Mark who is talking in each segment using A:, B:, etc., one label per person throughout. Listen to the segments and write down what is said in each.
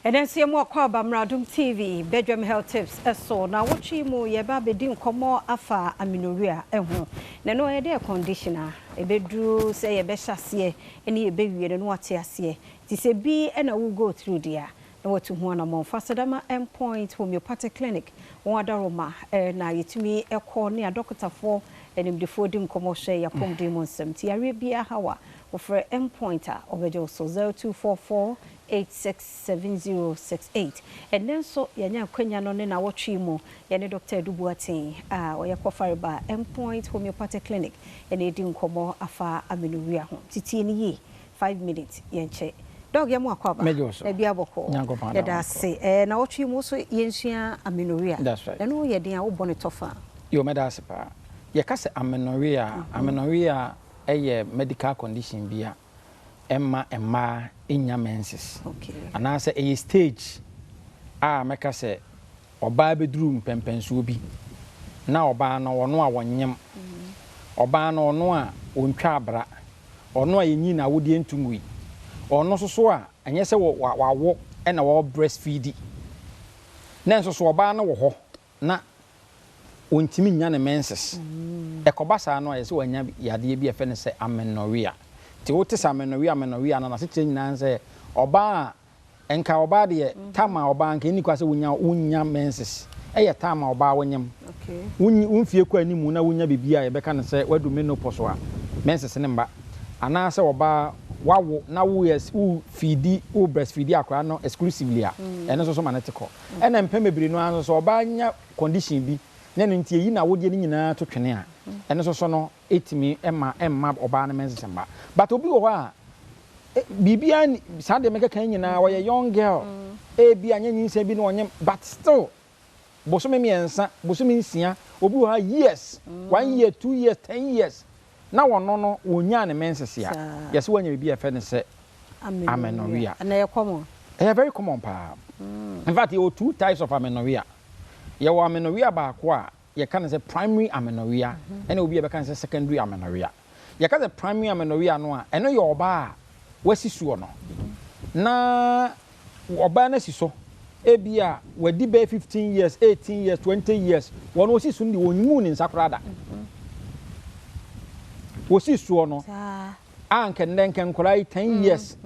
A: Ɛnɛ nso yɛmu akɔ aba Mmaradom TV Bedwam Health Tips ɛso na wɔtwe mu yɛba abɛdi nkɔmmɔ afa amenorrhea ɛho. Na ɛno ɛyɛ dɛ condition a ɛbɛduru sɛ yɛbɛhyɛ aseɛ ne yɛbɛwie no na wate aseɛ. Nti sɛ bi ɛna wo go through deɛ a, na watu ho anammɔn. Fa Sadama Endpoint Homeopathic Clinic wɔn adaroma na yɛtumi ɛkɔ ne adɔkotafoɔ animdefoɔ di nkɔmmɔ hwɛ yɛapɔmuden mu nsɛm. Nti yareɛ biara haw a, wɔfrɛ Endpoint a, ɔbɛgye wo so 0244 867068. Ɛnnɛ nso yɛanya akwanya no ne nawɔtwe mu yɛne Dr. Edu Boateng a ɔyɛ kɔfareba Endpoint Homeopathic Clinic ɛna ɛdi nkɔmmɔ afa amenorrhea ho. Titie no yie, 5 minutes yɛnkyɛ. Doc, yɛ mu akɔ aba.
B: Mɛgye wo so.
A: Na bi abɔkɔ.
B: Nyankopɔn
A: Yɛda
B: adom.
A: ase. Nawɔtwe mu nso yɛnsua amenorrhea.
B: That's right.
A: Ɛno yɛ den a wobɔ ne tɔfa.
B: Yo, mɛda ase paa. Yɛka sɛ amenorrhea a, amenorrhea ɛyɛ medical condition bi a ɛma mmaa nya menses. Anaasɛ ɛyɛ stage a mɛka sɛ ɔbaa bɛduru mpɛmpɛnsoɔ bi na ɔbaa no ɔno a wɔnyem. Ɔbaa no ɔno a ɔntwa abra. Ɔno a yɛnyi n'awodeɛ nto ngui. Ɔno nso so a ɛnyɛ sɛ wawo ɛna wɔ breastfeed. Na nso so ɔbaa no wɔ hɔ na ɔntumi nya ne menses. Ɛkɔba saa no a, yɛsɛ wanya yadeɛ bi a yɛfrɛ no sɛ amenorrhea. Nti wote sɛ amenorrhea, amenorrhea no, n'asekyerɛ nyinaa ne sɛ ɔbaa a nka ɔbaa deɛ, time a ɔbaa nka ɛnni kwa sɛ wonya menses ɛyɛ time a ɔbaa wonyam. Wo mfie kɔ animu na wonya biribi a yɛbɛka no sɛ wadu menopause a, menses ne mba. Anaasɛ ɔbaa wawo na woyɛ wo feed, wo breastfeed akwaraa no exclusively a, ɛno nso so ma ne te kɔ. Ɛna mpɛn bebree no ara nso so ɔbaa nya condition bi na ɛno nti eyi na awodeɛ no nyinaa to twene a, ɛno nso so no ɛtumi ɛma ɛmma ɔbaa no menses mba. But obi wɔ hɔ a biribiara ni saa deɛ mɛkeka yi nyinaa, ɔyɛ young girl, ebi anyɛ nyinsɛn bi na ɔnyem, but still bosome 3, bosome 6, obi wɔ ha years, 1 year, 2 years, 10 years na wɔno no wɔnyaa ne menses a, yɛsɛ wɔanya biribi a yɛfrɛ no sɛ amenorrhea.
A: Ɛna ɛyɛ common?
B: Ɛyɛ very common paa. In fact, yɛwɔ two types of amenorrhea. Yɛwɔ amenorrhea baako a yɛka no sɛ primary amenorrhea, ɛna obi a yɛbɛka no sɛ secondary amenorrhea. Yɛka sɛ primary amenorrhea no a, ɛno yɛ ɔbaa a wasi soɔ no na ɔbaa no asi so, ebi a wadi bɛyɛ 15 years, 18 years, 20 years, wɔn wɔsi so no deɛ, wɔnmu ne nsa koraa da. Wɔsi soɔ no a, nkɛ nnɛ nkɛ nkɔla yi 10 years,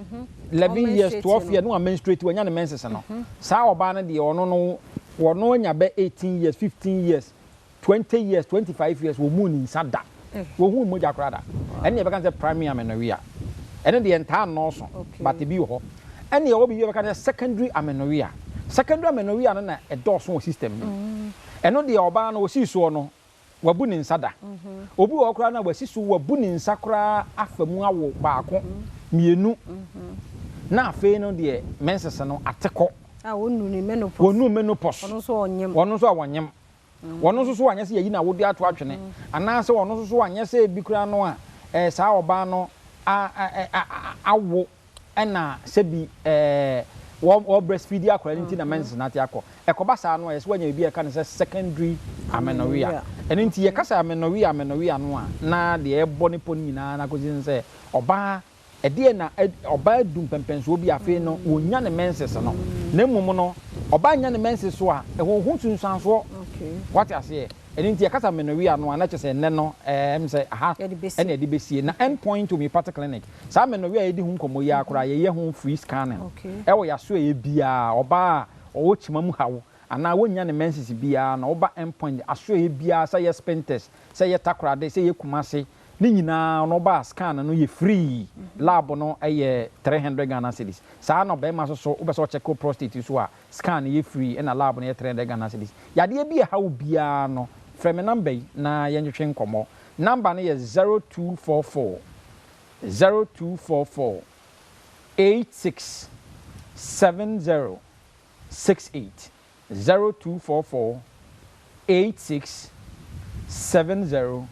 B: 11 years, 12 years no wa menstruate, wanya ne menses no. Saa ɔbaa no deɛ, ɔno no wɔno anya bɛ 18 years, 15 years, 20 years, 25 years, wɔn mu ne nsa da, wɔn hu mogya koraa da. Ɛne yɛbɛka sɛ primary amenorrhea. Ɛne deɛ ntaa nnɔɔso, but ebi wɔ hɔ. Ɛne yɛwɔ biribi a yɛbɛka sɛ secondary amenorrhea. Secondary amenorrhea no na ɛdɔɔso wɔ system no mu. Ɛno deɛ, ɔbaa no wɔsii soɔ no, wabu ne nsa da. Obi wɔ hɔ koraa na wasi so, wabu ne nsa koraa afa mu awo baako, mmienu, na afei no deɛ menses no ate kɔ.
A: A wɔnnu ne menopause.
B: Wɔnnu menopause.
A: Ɔno nso ɔnyem.
B: Ɔno nso a wɔnyem, wɔno nso so anyɛ sɛ yɛyi na wode ato atwene, anaasɛ ɔno nso so anyɛ sɛ ebi koraa no a saa ɔbaa no awo ɛna sɛbi wɔ breastfeed akwadaa no nti na menses no ate akɔ. Ɛkɔba saa no a, yɛsɛ wanya biribi a yɛka no sɛ secondary amenorrhea. Ɛno nti yɛka sɛ amenorrhea, amenorrhea no a, na deɛ ɛbɔ ne pɔ no nyinaa na akɔsi ne sɛ ɔbaa ɛdeɛ na ɔbaa du mpɛmpɛnsoɔ bi, afei no wɔnya ne menses no, na mmom no ɔbaa nya ne menses so a, ɛwɔ ho sunsuansoɔ. Wate aseɛ? Ɛno nti yɛkasa amenorrhea no a, na kyerɛ sɛ ɛnnɛ no sɛ aha ɛna yɛde bɛsie. Na End Point Homeopathic Clinic, saa amenorrhea a yɛdi ho nkɔmmɔ yi akora, yɛyɛ ho free scanning ɛwɔ yɛaso. Ɛyɛ biara ɔbaa a ɔwɔ kyima mu haw anaa wɔnya ne menses biara na ɔba End Point aso, ɛyɛ biara, sɛ yɛ Spintex, sɛ yɛ Takoradi, sɛ yɛ Kumase ne nyinaa no, ɔba scan no yɛ free, lab no yɛ 300 Ghana cedis. Saa na ɔbɛrima nso so, wobɛ sɛ ɔcheck prostate so a, scan yɛ free ɛna lab no yɛ 300 Ghana cedis. Yadeɛ bi a ɛha wo biara no, frɛ me number yi na yɛntwetwe nkɔmmɔ. Number no yɛ 0244 0244 86 70 68, 0244 86 70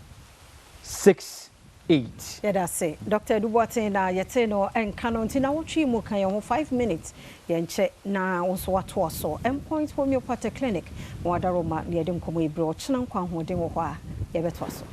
B: 68.
A: Yɛda ase, Dr. Edu Boateng, na yɛte no nka no. Nti na wotwe mu ka yɛn ho 5 minutes, yɛnkyɛ na wo nso watoa so. Endpoint Homeopathic Clinic wɔn adaroma na yɛde nkɔmmɔ yi berɛ. Ɔkyena nkwa ahoɔden wɔ hɔ a, yɛbɛtoa so.